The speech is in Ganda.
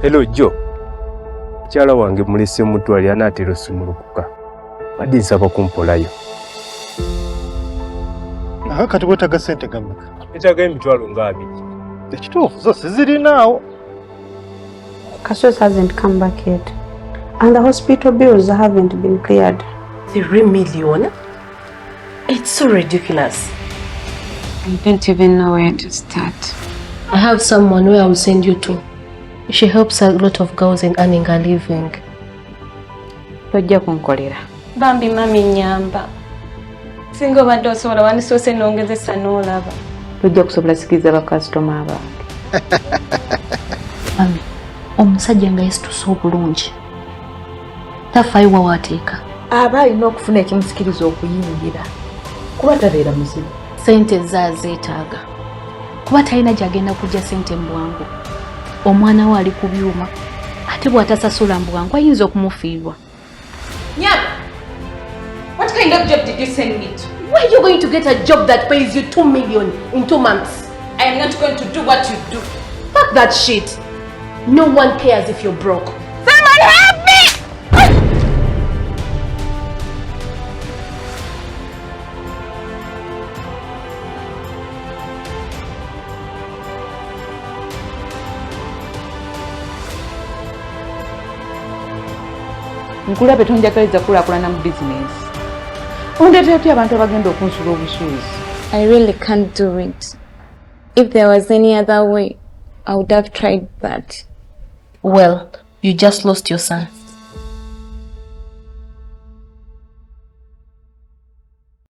Hello Joe. Mukyala wange mulese mu ddwaliro anaatera osumulukuka. Badde nsaba kumpolayo. Aha kati wetaaga ssente nga mmeka? Neetaaga emitwalo nga abiri. Ekituufu zo sizirinaawo. Cassius hasn't come back yet. And the hospital bills haven't been cleared. 3 million? It's so ridiculous. I don't even know where to start. I have someone where I will send you to. She helps a lot of girls in earning a living. Tojja kunkolera. Bambi mami nyamba. Singa obadde osobola wandisoose n'ongezesa n'olaba. Tojja kusobola sikiriza bakasitoma abange. Mami, omusajja nga yesitusa obulungi tafaayo wawateeka. Aba alina okufuna ekimusikiriza okuyingira kuba tabeera muzibu. Ssente ze azeetaaga kuba talina gy'agenda kujja ssente mu bwangu. Omwana we ali ku byuma ate bw'atasasula mu bwangu ayinza okumufiirwa. Nyaba, what kind of job did you send me to? Where are you going to get a job that pays you 2 million in 2 months? I am not going to do what you do. Fuck that shit. No one cares if you're broke. Someone help me! Nkulabe tonjagaliza kulaakulana mu bizinensi. Ondeetera otya abantu abagenda okunsula obusuuzi? I really can't do it. If there was any other way, I would have tried that. Well, you just lost your son.